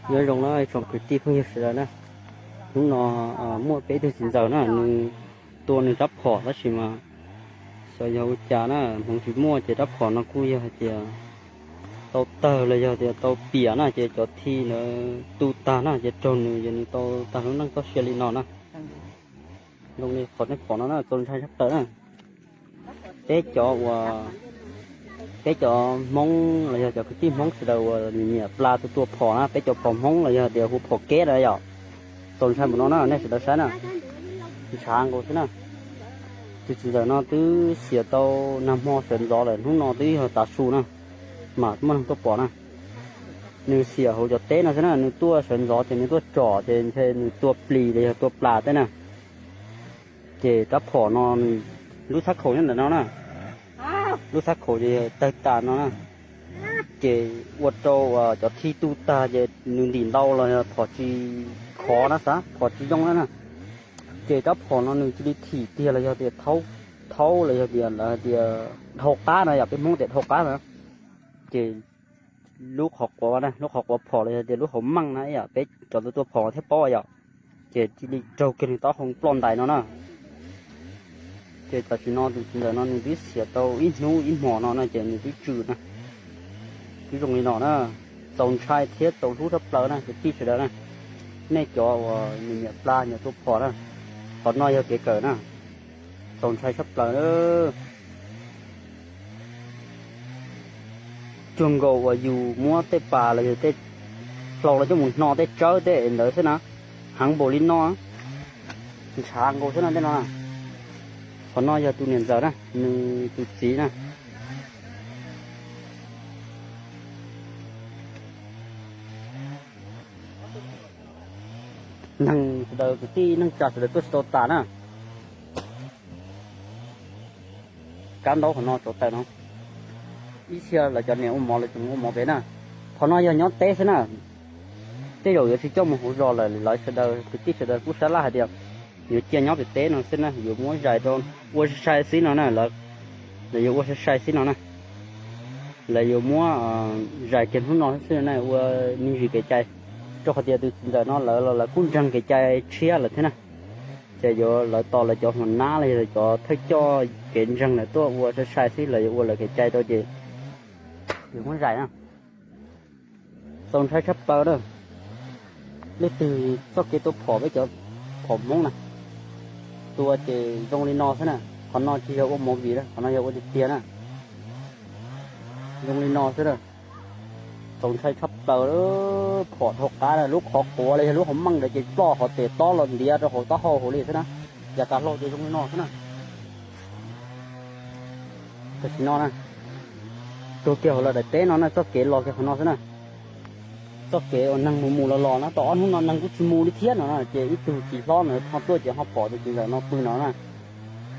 Nyob zoo na tsoom kwv tij phooj ywg sawv daws na, hnub no muaj peb tug txiv ntxawm na, nws tua nws rab phom tab sis mas xyov yog ua cas na, hmoov tsis muaj ces rab phom no kuj yog hais tias tau tawg los yog tias tau piam na, ces cov thi ntawd tu tag na ces raug nws ces nws tau tag lub neej txoj sia li no na. Zoo li qhov nej pom no na txaus ntshai tshaj plaws na. Peb cov uas, peb cov Hmoob los yog cov kwv tij Hmoob sawv daws uas nyiam pla tua tua phom na, peb cov phom Hmoob los yog tias hu phom keb na yom, txaus ntshai npaum no na nej sawv daws saib na, ntshav nkaus xwb na. Tus txiv ntxawm no twb xiam tau nag hmo sawv ntxov lawm, hnub no twb yog tav su na, mas muaj neeg tuaj pom na. Nws xiam hauv cov teb no xwb na, nws tuaj sawv ntxov ces nws tuaj tsom ces ntshe nws tua plis los yog tua plas tej na. Ces rab phom no nws lub txhab khaum nyob ntawm no na, lub txhab khaum ces tawg tas no na, ces ua rau cov thi tu tag ces nws ntim ntau los yog phom tsis khov na, xav phom tsis zoo na na. Ces rab phom no nws cia li thim tiag los yog tias thaub, thaub los yog tias lawv hais tias dhau qab no yom, peb Hmoob tias dhau qab na. Ces lub qhov quav, lub qhov quav phom los yog tias lub hauv meej na yom, peb cov tua tua phom thiaj paub yom. Ces cia li raug kiag nws taub hau ploj ntais no na. Ces tam sim no tus txiv ntxawm no nws twb xiam tau ib hnub ib hmos no na ces nws twb tsw na. Twb zoo li no na, txaus ntshai thiab txaus hlub tshaj plaws na kwv tij sawv daws na. Nej cov uas nyiam nyiam pla nyiam tua phom na, qhov no yog kev kawm na, txaus ntshai tshaj plaws. Cuag nkaus uas yus muab tej pas los yog tej hlau los coj mus hno tej tsawb tej ntawd xwb na, heev npaum li no, ntshav nkaus xwb no tej no. Qhov no yog tus niam ntxawm na, nws tus txiv na. Neeg sawv daws kwv tij neej tsa sawv daws tuaj tsis tau tas na. Kab ntaub qhov no tsov tawm no, ib txhia lawv cov niam ua mov lawv tseem ua mov pem na. Qhov no yog nyob teb xwb na, tej zaum yuav tsis coj mus hauv zos lawm, lawv sawv daws kwv tij sawv daws kuj sab laj hais tias yuav cia nyob pem teb no xwb na, yuav muab zais rau ua sai sai xwb no na, lawv yuav ua sai sai xwb no na. Lawv yuav muab zais kiag hnub no xwb na, ua me ntsis kev cai, rau qhov tias tus txiv ntxawm no lawv los lawv kuj ntseeg kev cai tshiab lawm thiab na. Ces yuav lawv tos lawv cov hluas nab los yog lawv cov thawj coj kev ntseeg lawv tuaj ua sai sai xwb, lawv yuav ua lawv kev cai rau ces yuav muab zais na. Txaus ntshai tshaj plaws na. Leej twg txoj kev tua phom peb cov phom Hmoob na, tua ces zoo li no xwb na. Qhov no tsis yog ua movie na, qhov no yog ua tiag tiag na. Zoo li no xwb na. Txaus ntshai tshaj plaws, phom dhau qab na, lub qhov quav los yog lub hauv meej ntawd ces ploj qhov tes tob los ntiav rau hauv taub hau hauv li xwb na. Yav tas hlau ces zoo li no xwb na. Tam sim no na, tuag kiag hauv lawv daim teb no na, txoj kev los kiag qhov no xwb na. Txoj kev uas neeg mus mus los los na, tau ob hnub no neeg kuj tsis mus li thiab no na, ces ib tug txiv hlob na ho tuaj ces ho pom tus txiv ntxawm no pw no na.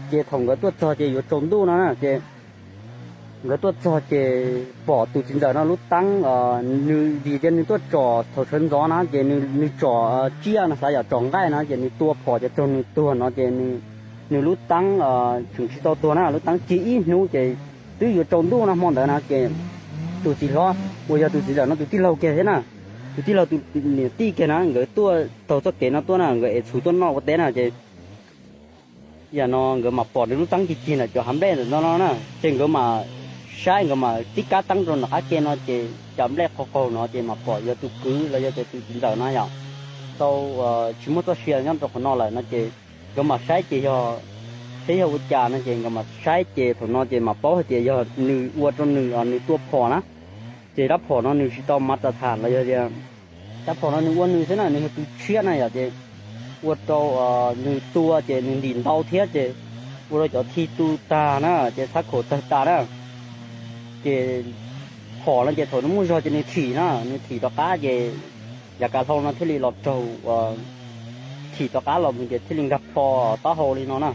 Ces thaum nkawd tuaj txog ces yuav tsaus ntuj no na, ces nkawd tuaj txog ces pom tus txiv ntxawm no lub teeb, nws vim tias nws tuaj tsom thaum sawv ntxov na, ces nws tsom tsiaj no, xav yam tsom nqaij no, ces nws tua phom ces raug nws tuag no, ces nws lub teeb tseem tsis tau tuag na, lub teeb cig ib hnub ces twb yuav tsaus ntuj no hmo ntawd na, ces tus txiv hlob uas yog tus txiv ntxawm no tus tij laug kiag thiab na, tus tij laug tus niam tij kiag na, nkawd tuaj taug txoj kev no tuaj na, nkawd ev txhuv tuaj noj ua teb na, ces yam no nkawd mam pom nws lub teeb cig cig ntawm cov hav nplej ntawm no no na, ces nkawd mam saib, nkawd mam tib kab teeb rau nram qab ke no, ces cov nplej qaug qaug no ces mam pom yog tus kwv los yog tias tus txiv ntxawm no yom, tau tsis muaj txoj sia nyob rau qhov no lawm no, ces nkawd mam saib ces yog, seb yog ua cas no, ces nkawd mam saib ces thaum no ces mam paub hais tias yog nws ua rau nws, nws tua phom na, ces rab phom no nws tsis tau mas tas tham los yog tias rab phom no nws ua nws xwb na, nws yog tus tshiab na yom, ces ua rau nws tua ces nws ntim ntau thiab ces ua rau cov thi tu tag na, ces xab khaum tawg tas na. Ces phom no ces thaum nws muaj zog ces nws thim na, nws thim rov qab ces yav kav hlau no thiaj li los raug, thim rov qab los mus ces thiaj li nkag plho taub hau li no na.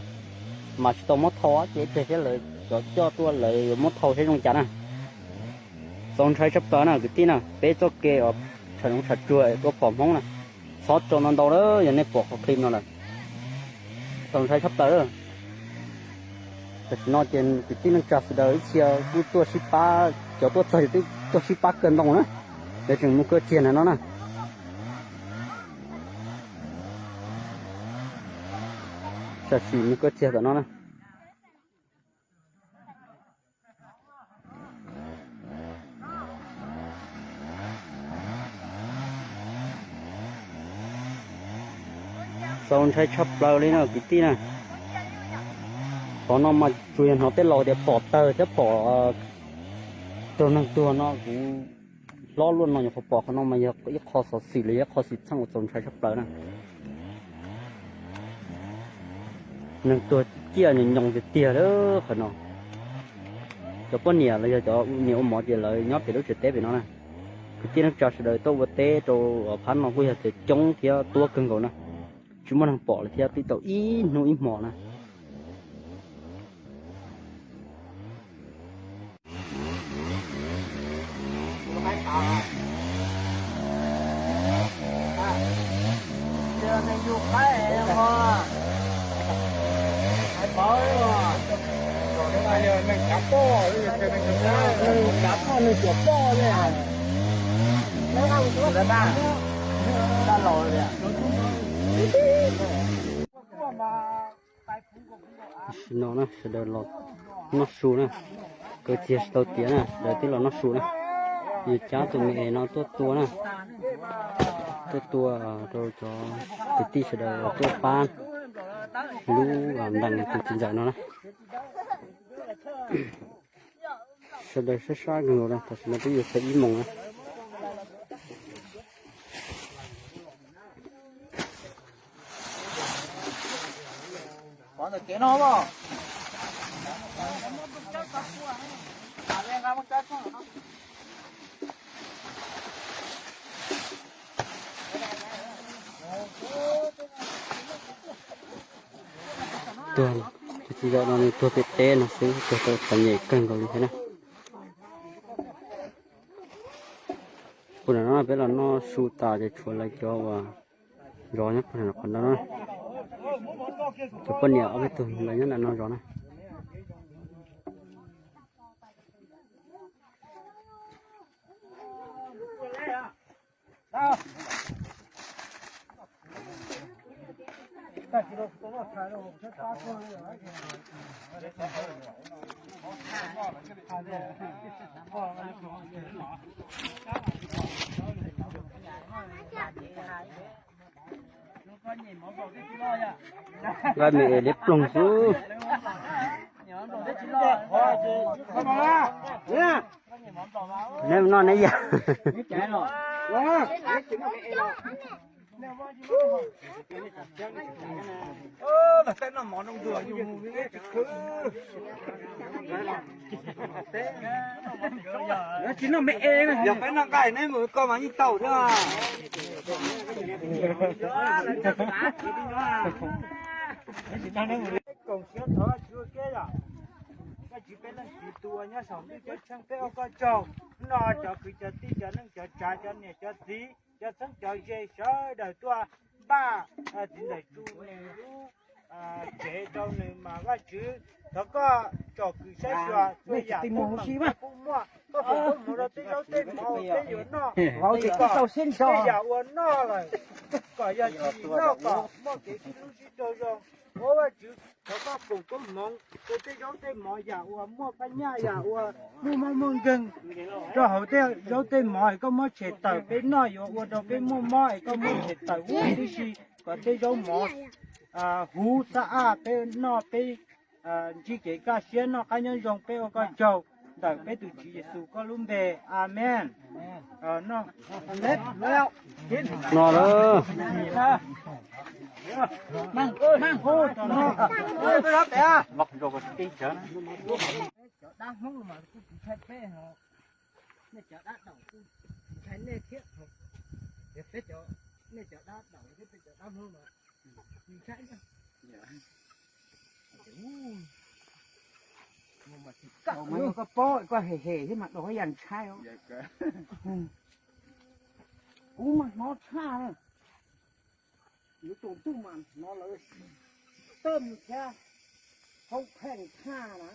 Mas tsis tau muab thau ces ib pliag thiab lawv cov coj tuaj lawv yuav muab thau seb zoo cas na. Txaus ntshai tshaj plaws na kwv tij na, peb txoj kev uas tshav zoov tshav tsuag tua phom Hmoob na, txhob tso ntau ntau lawm yog nej pom qhov clip no lawm. Txaus ntshai tshaj plaws lawm. Tam sim no ces kwv tij neej tsa sawv daws ib txhia kuj tuaj sib pab, cov tuaj txog ces twb tuaj sib pab kawg ntau na, lawv tseem mus kawg kiag ntawm no na. Tam sim mus koj txiag tom no na. Txaus ntshai tshaj plaws li no kwv tij na. Qhov no mas tsuas yog hnov tej laus tias pom tawg thiab pom raug neeg tuag no kuv hlob luaj no nyuam qhuav pom qhov no mas yog ib qho xov xwm los yog ib qho xwm txheej uas txaus ntshai tshaj plaws na. Neeg tuag ciaj nyoos nyoos tiag tiag lawm qhov no. Cov poj niam los yog cov niam ua mov ces lawv nyob pem lub tsev teb pem no na. Kwv tij neej tsa sawv daws tuaj ua teb rau phab no kuj yog tias coob thiab tuab kawg nkaus na. Tsis muaj neeg pom lawm thiab twb tau ib hnub ib hmo na. Tam sim no na sawv daws los noj su na, kwv tij tsis tau tiav na, sawv daws twb los noj su na. Yus cab tus me es no tuaj tua na, tuaj tua rau cov kwv tij sawv daws tuaj pab lub ntees tus txiv ntxawm no na. Sawv daws sab sab kawg nkaus na, tam sim no twb yuav txog ib moos na. Tuag, tus txiv ntxawm no nws tuag pem teb no xwb, tuag tau txom nyem kawg nkaus li thiab na. Puag nram no peb los noj su tas ces tshuav lawv cov uas zov nyob puag nram qhov no na. Cov poj niam ob peb tug lawv nyob nram no zov na. Nqa me es liab ploog xwb. Neb noj neb yam. Tsis noj me es, yog peb noj nqaij neb mus koj mas yeej tau thiab. Koom siab thov Vajtswv ua ke yom. Vajtswv peb leej txiv tus uas nyob saum ntuj ceeb tsheej, peb ua koj tsaug. Hnub no cov kwv cov tij cov neej cov tsav cov niam cov txiv cov txheeb cov ze sawv daws tuaj npaj txiv ntxawm Tsu nws lub tsev rau nws mas Vajtswv thov koj tsom kwm saib xyuas txhua yam teeb meem koj pub muaj, koj foom koob hmoov rau tej zaub tej mov uas peb yuav noj, tej yam uas noj lawm kom yog tsis noj kom muaj kev sib hlub sib raug zoo. Ua Vajtswv thov koj foom koob hmoov rau tej zaub tej mov yam uas muaj phab nyaj yam uas muaj mob muaj nkeeg rau hauv tej zaub tej mov es koj muab tshem tawm, peb noj yuav ua rau peb muaj mob es koj muab tshem tawm huv tib si kom tej zaub mov huv xab aj peb noj peb ntsib kev kaj siab noj qab nyob zoo. Peb ua koj tsaug ntawm peb tus Tswv Yexus koj lub npe, amees. No lawm. Cov dab Hmoob mas kuj tsis ntshai peb ho, nej cov dab Daum kuj tsis ntshai nej thiab ho. Yog peb cov, nej cov dab Daum thiab peb cov dab Hmoob mas tsis ntshai. Koj paub koj hem hem thiab mas Daum yam ntshai os. Kuv mas hnov tshaj na. Yuav tsaus ntuj mas hnov lawv tawm thiab hau pheej tshaj na.